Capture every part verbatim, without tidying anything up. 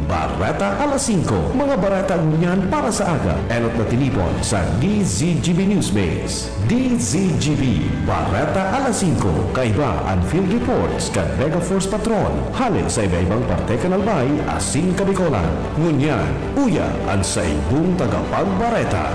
Bareta alas singko. Mga bareta ngunyan para sa aga. Enot na tinipon sa D Z G B Newsbase. D Z G B, Bareta alas singko. Kaiba an field reports kan Mega Force Patrol. Hale sa iba-ibang parte kan Albay, asin Kabikolan. Ngunyan, uya an saindong tagapagbareta.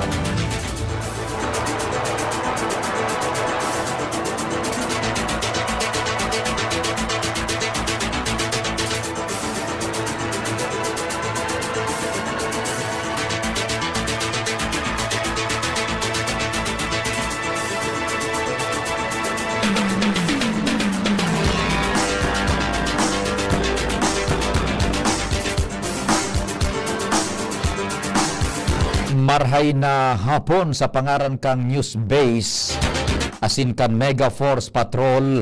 Marhay na hapon sa pangaran kang News Base asin kan Mega Force Patrol.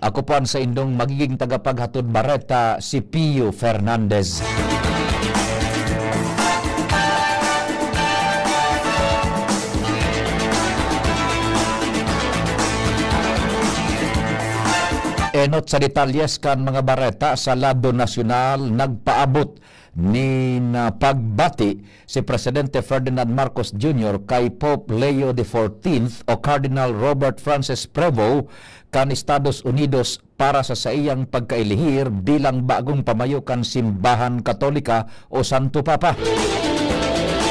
Ako po an saindong magiging tagapaghatod bareta, si Pio Fernandez. Enot sa detalyes kan mga bareta sa lado nasyonal, nagpaabot nin, ah, pagbati si Presidente Ferdinand Marcos Junior kay Pope Leo the fourteenth o Cardinal Robert Francis Prevost kan Estados Unidos para sa saiyang pagkailihir bilang bagong pamayo kan Simbahan Katolika o Santo Papa.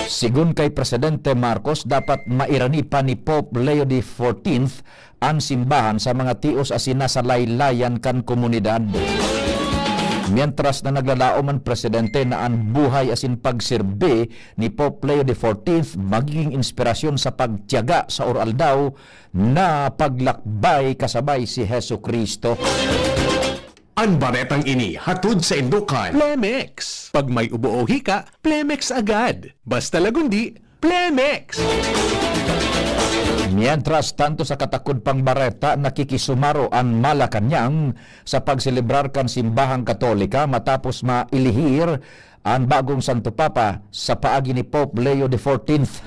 Sigon kay Presidente Marcos, dapat mairani pa ni Pope Leo the fourteenth an simbahan sa mga tios asin nasa laylayan kan komunidad. Mientras na naglalaom an presidente na an buhay asin pagserbi ni Pope Leo the fourteenth magiging inspirasyon sa pagtiyaga sa aroaldaw na paglakbay kasabay si Jesu-Cristo. An baretang ini hatod saindo kan Plemex. Pag may ubo o hika, Plemex agad. Basta Lagundi, Plemex! Mientras tanto, sa katakod pang bareta, nakikisumaro an Malacañang sa pagselebrar kan Simbahang Katolika matapos mailihir an bagong Santo Papa sa paagi ni Pope Leo the fourteenth.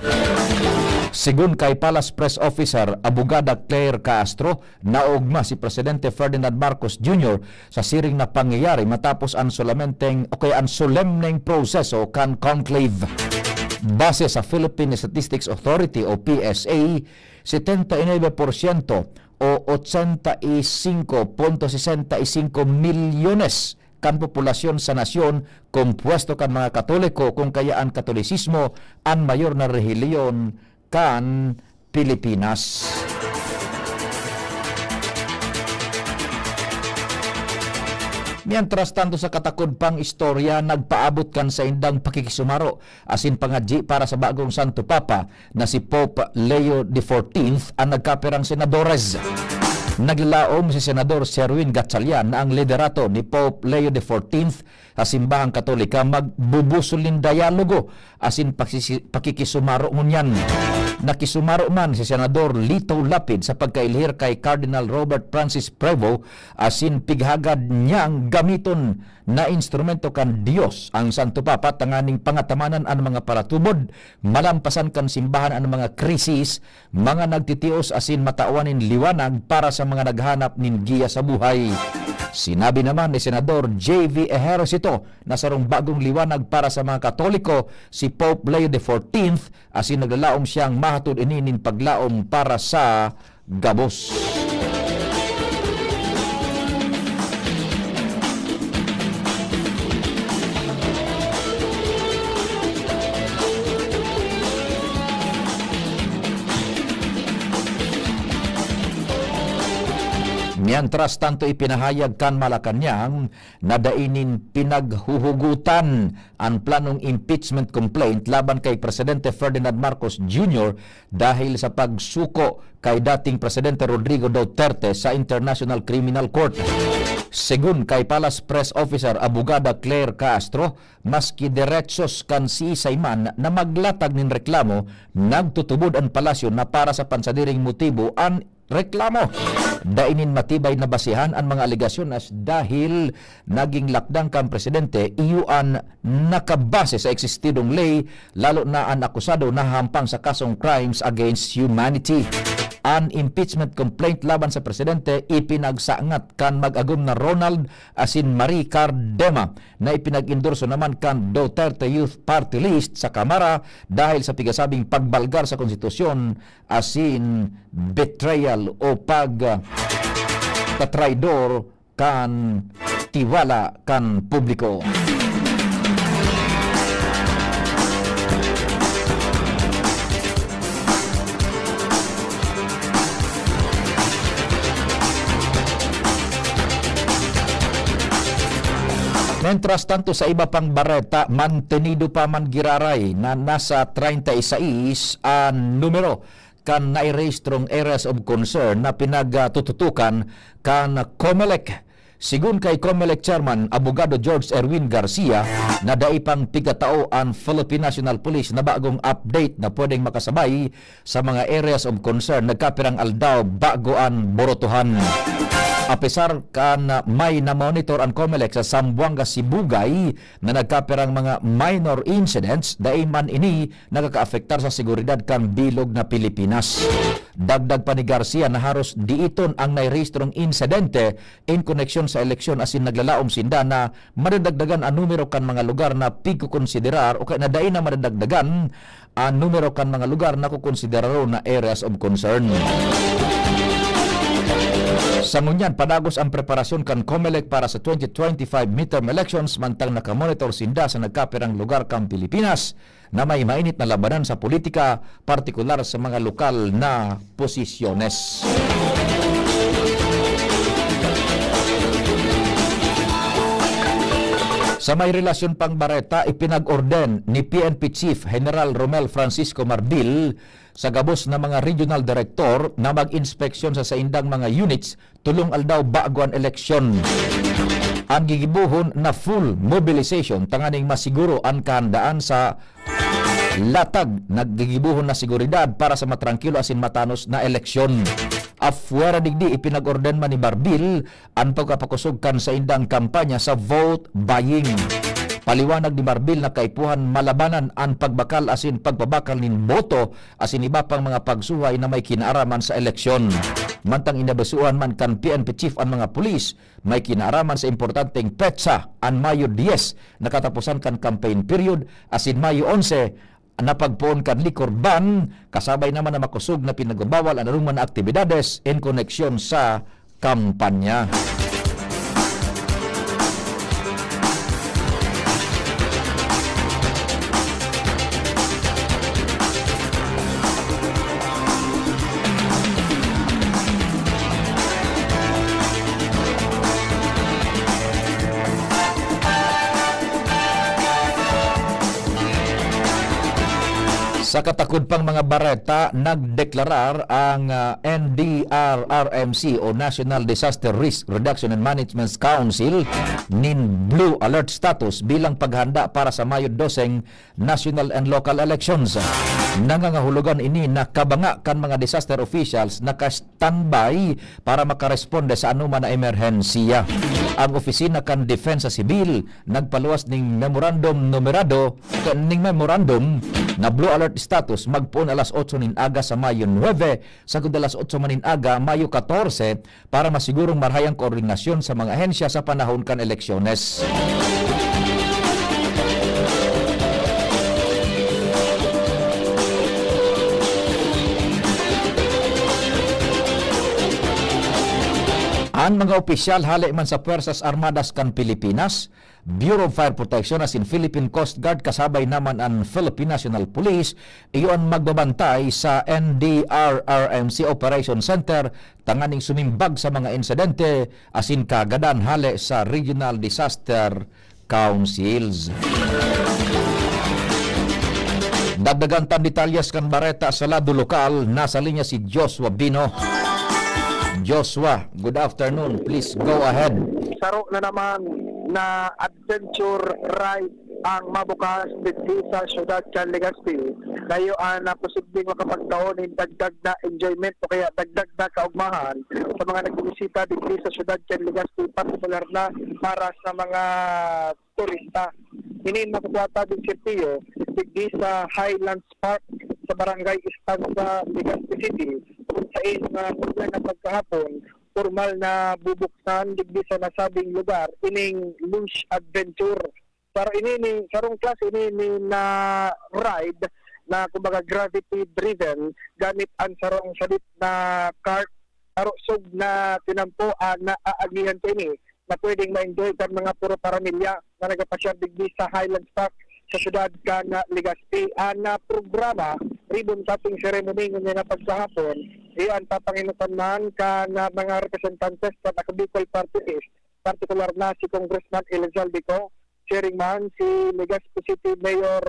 Sigon kay Palace Press Officer, Abogada Claire Castro, naogma si Presidente Ferdinand Marcos Junior sa siring na pangyayari matapos an solamenteng o kaya an solemneng proseso kan conclave. Base sa Philippine Statistics Authority o P S A, setenta y nueve porsyento o ochenta y cinco punto sesenta y cinco milyones kan populasyon sa nasyon kompuesto kan mga Katoliko, kung kaya an Katolisismo an mayor na relihiyon kan Pilipinas. Mientras tanto, sa katakod pang istorya, nagpaabot kan saindang pakikisumaro asin pangadyi para sa bagong Santo Papa na si Pope Leo the fourteenth an nagkapirang senadores. Naglalaom si Senador Sherwin Gatchalian na ang liderato ni Pope Leo the fourteenth sa Simbahang Katolika magbubusol nin dialogo asin paksisi-, pakikisumaro ngunyan. Nakisumaro man si Senador Lito Lapid sa pagkailhir kay Cardinal Robert Francis Prevost asin pighagad niyang gamiton na instrumento kan Dios ang Santo Papa tanganing pangatamanan an mga paratubod, malampasan kan simbahan an mga krisis, mga nagtitios asin matawan nin liwanag para sa mga naghanap nin giya sa buhay. Sinabi naman ni Senador J V Ejercito na sarong bagong liwanag para sa mga Katoliko si Pope Leo the fourteenth, asin naglalaom siyang mahatod ini nin paglaom para sa gabos. Mientras tanto, ipinahayag kan Malacañang na dai nin pinaghuhugutan an planong impeachment complaint laban kay Presidente Ferdinand Marcos Junior dahil sa pagsuko kay dating Presidente Rodrigo Duterte sa International Criminal Court. Segun kay Palace Press Officer Abogada Claire Castro, maski derechos kan siisay man na maglatag nin reklamo, nagtutubod an palasyo na para sa pansadiring motibo an reklamo. Dai nin matibay na basehan an mga alegasyon na dahil naging lakdang kan presidente, iyo an nakabase sa eksistidong ley, lalo na an akusado nahahampang sa kasong crimes against humanity. an impeachment complaint laban sa presidente ipinagsangat kan mag-agom na Ronald asin Mari Cardema na ipinag-endorso naman kan Duterte Youth Party List sa Kamara dahil sa pigasabing pagbalgar sa konstitusyon asin betrayal o pag, ah, tatraidor kan tiwala kan publiko. Mientras tanto, sa iba pang bareta, mantenido pa man giraray na nasa treinta y seis an numero kan nairehistrong areas of concern na pinagtututukan kan COMELEC. Sigon kay COMELEC Chairman Abogado George Erwin Garcia, na dai pang pigkatao an Philippine National Police na bagong update na pwedeng makasabay sa mga areas of concern nagkapirang aldaw bago an borotohan. Apesar kan may na-monitor an COMELEC sa Zamboanga Sibugay na nagkapirang mga minor incidents, dai man ini nakakaapektar sa seguridad kan bilog na Pilipinas. Dagdag pa ni Garcia na haros diiton ang nairehistrong insidente in koneksyon sa eleksyon asin naglalaom sinda na madadagdagan an numero kan mga lugar na pigkokonsiderar o kaya na dai na madadagdagan an numero kan mga lugar na kokonsideraron na areas of concern. Sa ngunyan, padagos ang preparasyon kan COMELEC para sa twenty twenty-five midterm elections, mantang nakamonitor sinda sa nagkapirang lugar kan Pilipinas na may mainit na labanan sa politika, partikular sa mga lokal na posisyones. Sa may relasyon pang bareta, ipinag-orden ni P N P Chief General Romel Francisco Marbil sa gabos na mga regional director na mag-inspeksyon sa saindang mga units tolong aldaw bago an eleksyon. An gigibohon na full mobilization tanganing masiguro an kahandaan sa latag naggigibohon na seguridad para sa matrangkilo asin matanos na eleksyon. Afuera digdi, ipinag-orden man ni Marbil an pagkapakosog kan saindang kampanya sa vote buying. Paliwanag ni Marbil na kaipuhan malabanan an pagbakal asin pagpabakal nin boto asin iba pang mga pagsuhay na may kinaaraman sa eleksyon. Mantang inabisuhan man kan P N P chief an mga pulis, may kinaaraman sa importanteng petsa, an Mayo dyes na kataposan kan campaign period, asin Mayo onse na pagpoon kan liquor ban, kasabay naman na makosog na pinagbabawal an anuman na aktibidades en koneksyon sa kampanya. Sa katakod pang mga bareta, nagdeklarar ang, ah, N D R R M C o National Disaster Risk Reduction and Management Council nin Blue Alert status bilang paghanda para sa Mayo doseng national and local elections. Nangangahulugan ini na kabanga kan mga disaster officials na standby para makaresponde sa anoman na emerhensiya. Ang opisina kan Depensa Sibil nagpaluwas ning memorandum numerado, ning memorandum na blue alert status magpoon alas otso nin aga sa Mayo nuebe, sagkod alas otso man nin aga, Mayo katorse, para masigurong marahay ang koordinasyon sa mga ahensya sa panahon kan eleksyones. An mga opisyal hale man sa Puwersas Armadas kan Pilipinas, Bureau of Fire Protection asin Philippine Coast Guard, kasabay naman an Philippine National Police, iyo an magbabantay sa N D R R M C Operation Center tanganing sumimbag sa mga insidente asin kaagadan hale sa Regional Disaster Councils. Dagdagan tan detalyes kan bareta sa lado lokal, nasa linya si Joshua Bino. Joshua, good afternoon. Please go ahead. Saro na naman na adventure ride ang mabukas digdi sa siyudad kan Legazpi. Kayo ang, ah, posibleng makapagtao nin dagdag na enjoyment o kaya dagdag na kaugmahan sa mga nagbibisita digdi sa siyudad kan Legazpi, partikular na para sa mga turista. Ini makukuha ta din, Sir Pio, digdi sa Highlands Park sa Barangay Estancia, Legazpi City, Sa mga na pagkahapon, formal na bubuksan digdi sa nasabing lugar ining Lush Adventure. Sa ini ni sarong klase ini ni na ride na kumbaga gravity driven gamit ang sarong sadit na cart, sarosog na tinampo ang naaagihan sa ini na pwedeng ma-enjoy kan mga puro paramilya na nagapasyar digdi sa Highlands Park sa siyudad kan Legazpi. Ang ah, programa, ribbon cutting ceremony ngunyan na pagsahapon, iyan papanginutan man kan ah, mga representantes kan Ako Bicol Party List, partikular na si Congressman Elizalde Co, siring man si Legazpi City Mayor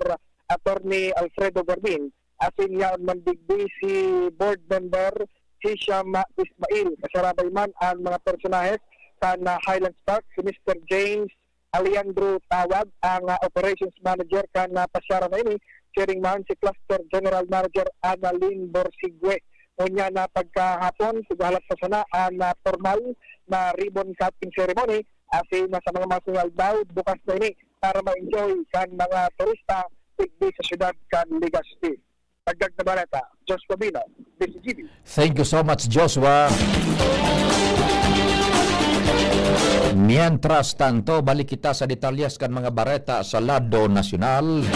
Attorney Alfredo Garbin, asin yaon man digdi si Board Member Hisham Ismail. Kasarabay man ang mga personahes kan ah, Highlands Park, si Mister James Alejandro Tawag, ang ah, Operations Manager kan ah, pasyara na ini, siring man si Cluster General Manager Annalyn Borsigue. Ngunyan na pagkahapon, paghalat pa sana ang ah, formal na ribbon cutting ceremony, asin na sa mga masong aldaw, bukas na ini para ma-enjoy kan mga turista digdi sa siyudad kan Legazpi. Dagdag na baleta, Joshua Bino, D C G B. Thank you so much, Joshua. Mientras tanto, balik kita sa detalyes kan mga bareta sa lado nasyonal.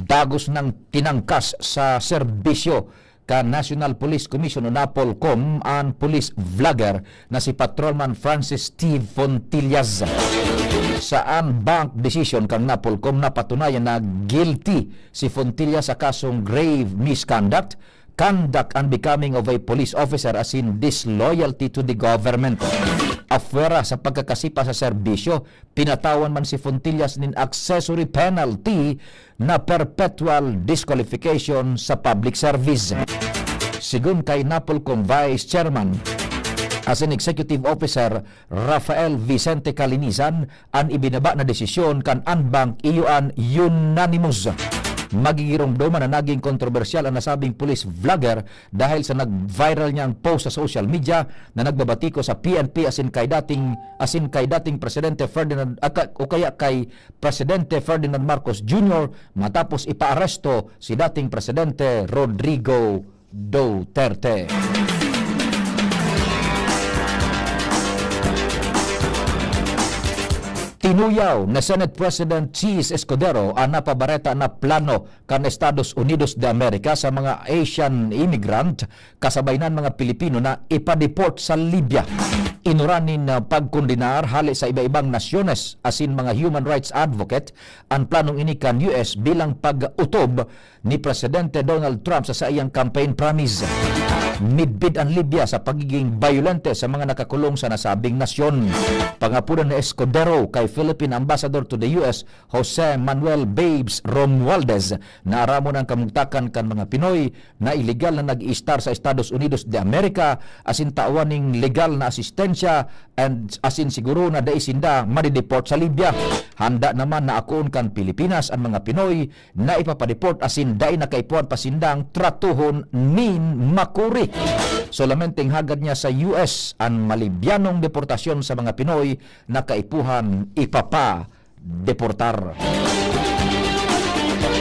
Dagos nang tinangkas sa serbisyo kan National Police Commission o NAPOLCOM an police vlogger na si Patrolman Francis Steve Fontillas. Sa unbanked decision kan NAPOLCOM, napatunayan na guilty si Fontillas sa kasong grave misconduct, conduct unbecoming of a police officer asin disloyalty to the government. Afuera sa pagkakasipa sa serbisyo, pinatawan man si Fontillas nin accessory penalty na perpetual disqualification sa public service. Sigon kay NAPOLCOM Vice Chairman asin Executive Officer Rafael Vicente Calinisan, an ibinaba na desisyon kan unbanked iyo an unanimous. Magigiromdoman na naging kontrobersyal ang nasabing police vlogger dahil sa nag-viral niyang post sa social media na nagbabatiko sa P N P asin kay dating, asin kay dating Presidente Ferdinand, aka-, o kaya kay Presidente Ferdinand Marcos Junior matapos ipaaresto si dating Presidente Rodrigo Duterte. Tinuyaw na Senate President Chiz Escudero an napabareta na plano kan Estados Unidos de America sa mga Asian immigrant kasabay nan mga Pilipino na ipa-deport sa Libya. Inuran nin ah, pagkondenar hale sa iba-ibang nasyones asin mga human rights advocate an planong ini kan U S bilang pag-utob ni Presidente Donald Trump sa saiyang campaign promise. Midbid an Libya sa pagiging bayolente sa mga nakakulong sa nasabing nasyon. Pangapudan ni Escudero kay Philippine Ambassador to the U S, Jose Manuel Babes Romualdez, na aramon an kamugtakan kan mga Pinoy na iligal na nag-iistar sa Estados Unidos de America asin tawan ning legal na asistensya and asin siguro na dai sinda madideport sa Libya. Handa naman na akoon kan Pilipinas an mga Pinoy na ipapadeport asin dai na kaipuhan pa sindang tratohon nin makuri. Solamenteng hagad niya sa U S an malibyanong deportasyon sa mga Pinoy na kaipuhan ipapadeportar.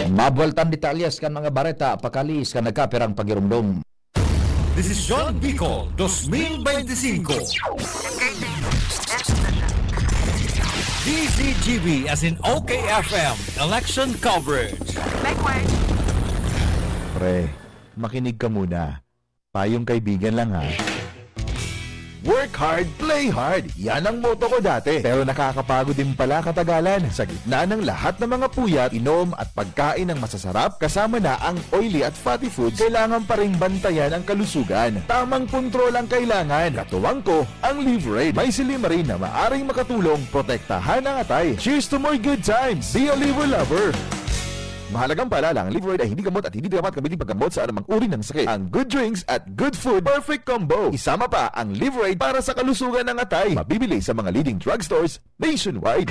Mabueltan detalyes kan mga bareta, pakaliis kan nagkapirang pagirumdom. Desisyon Bicol twenty twenty-five. D Z G B as in O K F M election coverage. Pre, makinig ka muna. Payong kaibigan lang ha. Work hard, play hard. Yan ang motto ko dati. Pero nakakapagod din pala katagalan. Sa gitna ng lahat ng mga puyat, inom at pagkain ng masasarap, kasama na ang oily at fatty foods, kailangan pa ring bantayan ang kalusugan. Tamang kontrol ang kailangan. Katuwang ko, ang Liverade. May silymarin na maaring makatulong protektahan ang atay. Cheers to more good times! Be a Liver Lover! Mahalagang paalala, ang Liverade ay hindi gamot at hindi dapat gamitin paggamot sa anumang uri ng sakit. Ang good drinks at good food, perfect combo. Isama pa ang Liverade para sa kalusugan ng atay. Mabibili sa mga leading drugstores nationwide.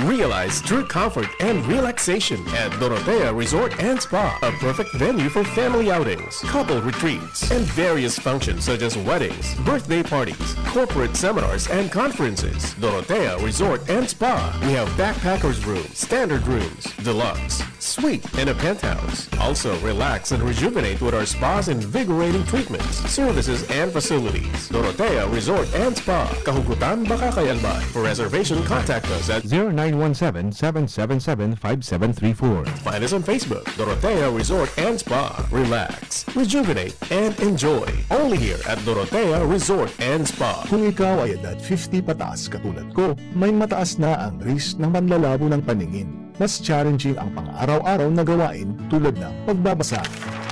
Realize true comfort and relaxation at Dorotea Resort and Spa, a perfect venue for family outings, couple retreats, and various functions such as weddings, birthday parties, corporate seminars, and conferences. Dorotea Resort and Spa. We have backpackers room, standard rooms, deluxe, Suite in a penthouse. Also, relax and rejuvenate with our spa's invigorating treatments, services, and facilities. Dorotea Resort and Spa, Kahugutan, Bacacay, Albay. For reservation, contact us at zero nine one seven, seven seven seven, five seven three four. Find us on Facebook, Dorotea Resort and Spa. Relax, rejuvenate, and enjoy. Only here at Dorotea Resort and Spa. Kung ikaw ay edad fifty pataas katulad ko, may mataas na ang risk ng panlalabo ng paningin. Mas challenging ang pang-araw-araw na gawain tulad ng pagbabasa,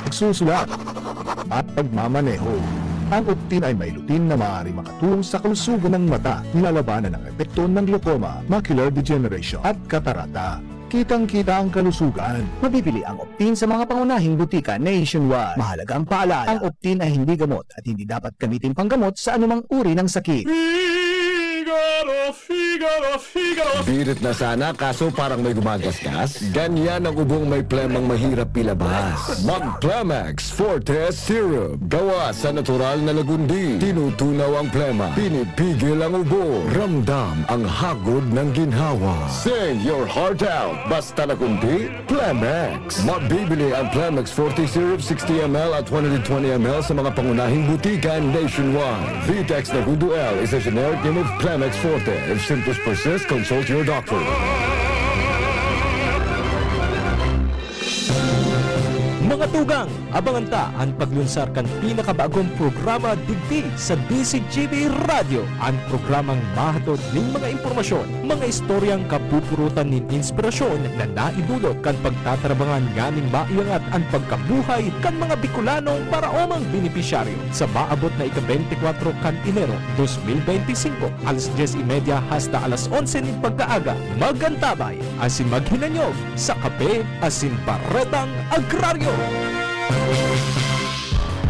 pagsusulat, at pagmamaneho. Ang Optin ay may lutein na maaaring makatulong sa kalusugan ng mata, nilalabanan ang epekto ng glaucoma, macular degeneration, at katarata. Kitang-kita ang kalusugan. Mabibili ang Optin sa mga pangunahing butika nationwide. Mahalagang paalala, ang Optin ay hindi gamot at hindi dapat gamitin panggamot sa anumang uri ng sakit. Figaro, Figaro, Figaro. Birit na sana, kaso parang may gumagasgas. Ganyan ang ubong may plemang mahirap ilabas. Mag Plemex Forte Syrup. Gawa sa natural na lagundi. Tinutunaw ang plema. Pinipigil ang ubo. Ramdam ang hagod ng ginhawa. Sing your heart out. Basta nakunti, Plemex. Mabibili ang Plemex Forte Syrup sixty M L at one hundred twenty M L sa mga pangunahing butika nationwide. Vitex Nagudo L is a generic name of Plemex Forte. If symptoms persist, consult your doctor. Mga tugang, abangan ta an paglunsar kan pinakabagong programa digdi sa D Z G B Radyo, an programang mahatod nin mga impormasyon, mga istoryang kapupurutan nin inspirasyon na naidulot kan pagtatarabangan nganing maiangat an pagkabuhay kan mga Bicolanong paraomang benepisyaryo. Sa maabot na ika-bente kwatro kan Enero dos mil bente singko, alas dyes y media hasta alas onse nin pagkaaga, mag-antabay asin maghinanyog sa Kape asin Baretang Agraryo.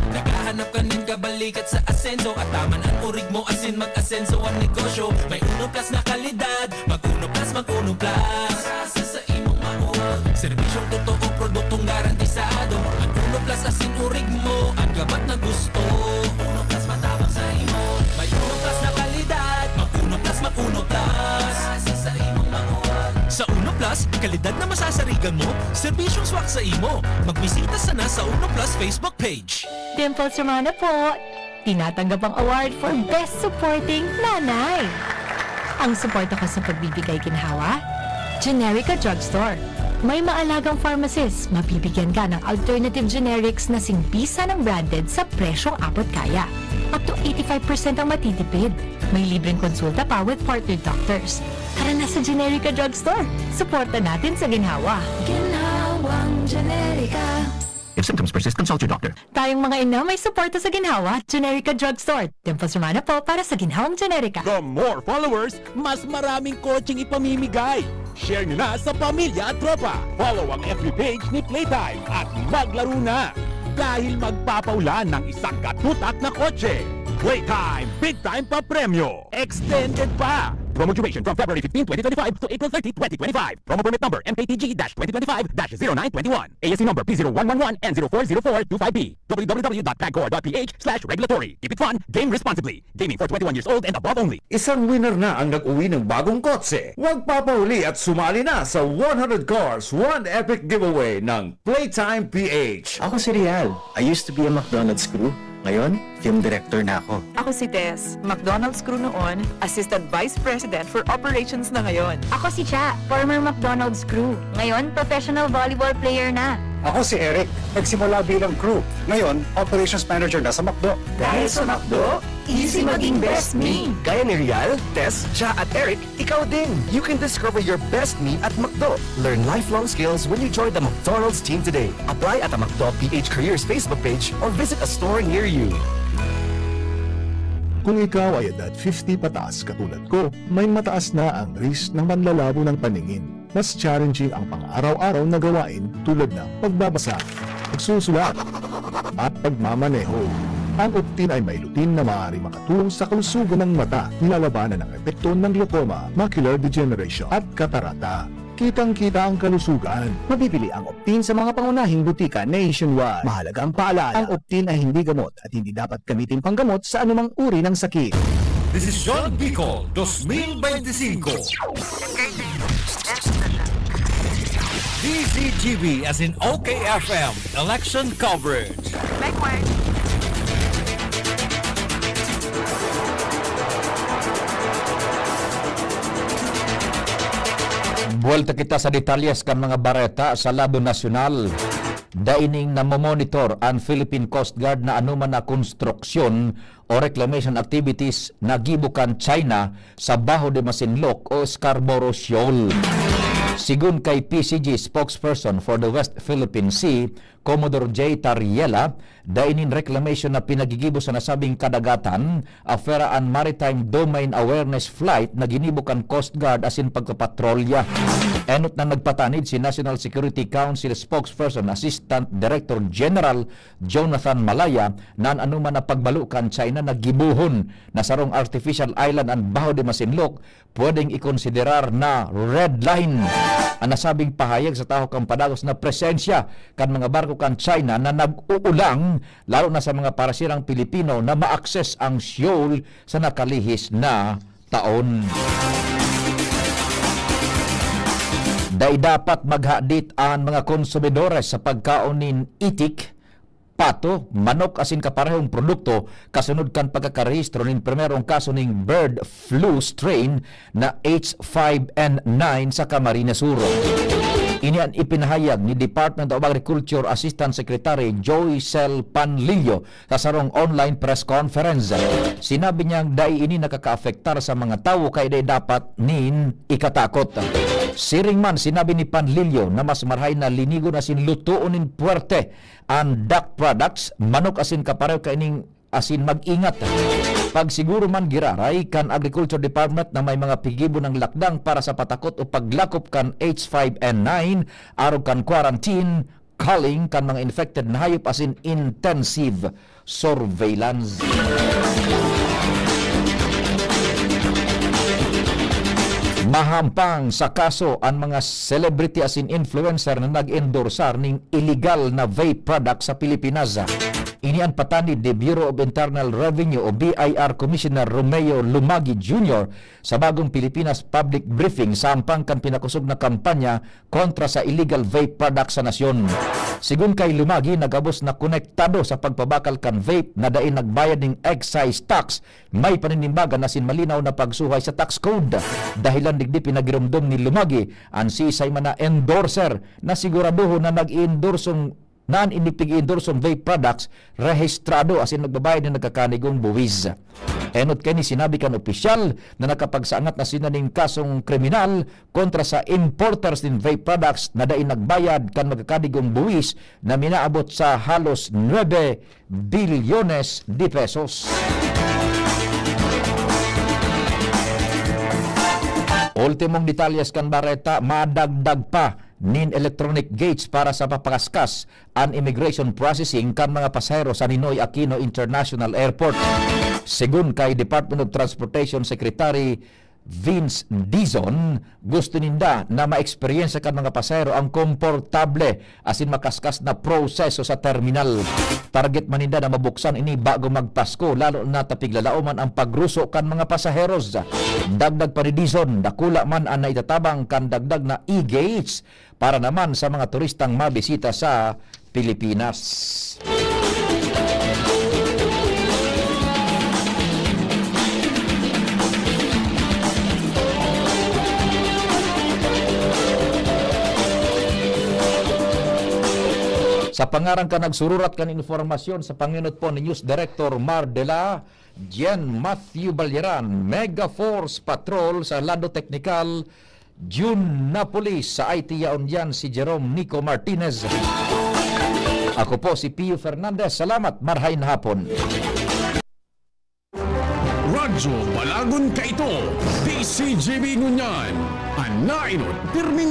Naghahanap ka nin kabalikat sa asenso, ataman an orig mo asin mag-asenso an negosyo. May Uno Plus na kalidad, mag Uno Plus, mag Uno Plus. Sa, sa, sa imong mauwag. Serbisyong totoo, produktong garantisado. An Uno Plus asin orig mo, an gabat na gusto. Uno Plus matabang sa imo. May Uno Plus na kalidad, mag Uno Plus, mag Uno Plus. Sa, sa imong mauwag. Sa Uno Plus, kalidad na masasarigan mo, serbisyong swak sa imo. Magbisita sana sa Uno Plus Facebook page. Dimples Romana po! Tinatanggap ang award for Best Supporting Nanay. Ang suporta ko sa pagbibigay ginhawa, Generica Drugstore. May maalagang pharmacist, mabibigyan ka ng alternative generics na singbisa ng branded sa presyong abot kaya. Up to eighty-five percent ang matitipid. May libreng konsulta pa with partner doctors. Tara na sa Generica Drugstore. Suporta natin sa ginhawa. Ginhawang Generica. If symptoms persist, consult your doctor. Tayong mga ina may suporta sa ginhawa, Generica Drugstore. Dimples Romana po para sa ginhawang Generica. The more followers, mas maraming kotseng ipamimigay. Share nyo na sa pamilya at tropa. Follow ang F B page ni Playtime at maglaro na! Dahil magpapaula ng isang katutak na kotse. Playtime, big time pa premyo! Extended pa! Promo duration from February fifteen, twenty twenty-five to April thirty, twenty twenty-five. Promo permit number M K T G dash twenty twenty-five dash zero nine twenty-one. A S C number P zero one one one N zero four zero four two five B. W W W dot pagcor dot P H slash regulatory. Keep it fun, game responsibly. Gaming for twenty-one years old and above only. Isang winner na ang nag-uwi ng bagong kotse. Huwag papahuli at sumali na sa one hundred Cars, One Epic Giveaway ng Playtime P H. Ako si Rial. I used to be a McDonald's crew. Ngayon, film director na ako. Ako si Tess, McDonald's crew noon, Assistant Vice President for Operations na ngayon. Ako si Cha, former McDonald's crew. Ngayon, professional volleyball player na. Ako si Eric, nagsimula bilang crew. Ngayon, Operations Manager na sa McDo. Dahil sa McDo, easy maging best me. Kaya ni Rial, Tess, Cha at Eric, ikaw din! You can discover your best me at McDo. Learn lifelong skills when you join the McDonald's team today. Apply at a McDo P H Careers Facebook page or visit a store near you. Kung ikaw ay edad fifty pataas katulad ko, may mataas na ang risk ng panlalabo ng paningin. Mas challenging ang pang-araw-araw na gawain tulad ng pagbabasa, pagsusulat, at pagmamaneho. Ang Optin ay may lutein na maaaring makatulong sa kalusugan ng mata, nilalabanan ang epekto ng glaucoma, macular degeneration, at katarata. Kitang-kita ang kalusugan. Mabibili ang Optin sa mga pangunahing butika nationwide. Mahalagang paalala, ang Optin ay hindi gamot at hindi dapat gamitin panggamot sa anumang uri ng sakit. Desisyon Bicol, dos mil bente singko. Entertainment, entertainment. D D Z G B as in O K F M election coverage. Make way. Buwelta kita sa detalyes kan mga bareta sa lado nasyonal. Dai ning namomonitor an Philippine Coast Guard na anoman na konstruksyon o reclamation activities na gibo kan China sa Baho de Masinloc o Scarborough Shoal. Sigon kay P C G spokesperson for the West Philippine Sea, Commodore J Tariela, dai nin reclamation na pinagigibo sa nasabing kadagatan, afera an Maritime Domain Awareness Flight na ginibo kan Coast Guard asin pagpapatrolya. Enot na nagpatanid si National Security Council Spokesperson Assistant Director General Jonathan Malaya na an anoman na pagbalo kan China na gibohon na sarong artificial island an Baho de Masinloc pwedeng ikonsiderar na red line. An nasabing pahayag sa tahaw kan padagos na presensya kan mga barko kan China na nag-uulang, lalo na sa mga parasirang Pilipino na ma-access ang shoal sa nakalihis na taon. Dai dapat maghadit an mga konsumidores sa pagkaon nin itik, pato, manok asin kaparehong produkto kasunod kan pagkakarehistro nin primerong kaso nin bird flu strain na H five N nine sa Camarines Sur. Ini an ipinahayag ni Department of Agriculture Assistant Secretary Joycel Panlilio sa sarong online press conference. Sinabi niyang dai ini nakakaapektar sa mga tawo kaya dai dapat nin ikatakot. Siring man, sinabi ni Panlilio na mas marahay na linigon asin lutoon nin puwerte an duck products, manok asin kapareho kaining asin mag-ingat. Pagsiguro man giraray kan Agriculture Department na may mga pigibo ng lakdang para sa patakot o paglakop kan H five N nine, arog kan quarantine, culling kan mga infected na hayop asin intensive surveillance. Mahampang sa kaso an mga celebrity asin influencer na nag-endorsar ning iligal na vape product sa Pilipinas. Ini an patanid ni Bureau of Internal Revenue o B I R Commissioner Romeo Lumagi Junior sa bagong Pilipinas public briefing sa hampang kan pinakosog na kampanya kontra sa illegal vape products sa nasyon. Sigon kay Lumagi, nagabos na konektado sa pagpabakal kan vape na dai nagbayad nin excise tax, may paninimbagan asin malinaw na pagsuhay sa tax code. Dahilan digdi, pinagiromdom ni Lumagi an siisay man na endorser na siguradohon na nag-iendorsong na an ini pig-iendorsong vape products rehistrado asin nagbabayad nin nagkakanigong buwis. Enot kaini, sinabi kan opisyal na nakapagsaangat na sinda nin kasong kriminal kontra sa importers nin vape products na dai nagbayad kan magkakanigong buwis na minaabot sa halos nuebe bilyones de pesos. Ultimong detalyes kan bareta, madagdag pa nin electronic gates para sa papakaskas an immigration processing kan mga pasahero sa Ninoy Aquino International Airport. Segun kay Department of Transportation Secretary Vince Dizon, gusto ninda na maeksperyensya kan mga pasahero ang komportable asin makaskas na proseso sa terminal. Target man ninda na mabuksan ini bago magpasko, lalo na ta piglalaoman ang pagruso kan mga pasaheros. Dagdag pa ni Dizon, dakula man an naitatabang kan dagdag na e-gates para naman sa mga turistang mabisita sa Pilipinas. Sa pangaran kan nagsururat kan impormasyon sa pangenot po ni News Director Mar de la Jen Matthew Balyeran, Mega Force Patrol sa lado teknikal, June Napolis, sa I T yaon diyan si Jerome Nico Martinez. Ako po si Pio Fernandez. Salamat, marhay na hapon. Radyo Balagon Kaito, D C G B ngunyan. An nainot, pirmi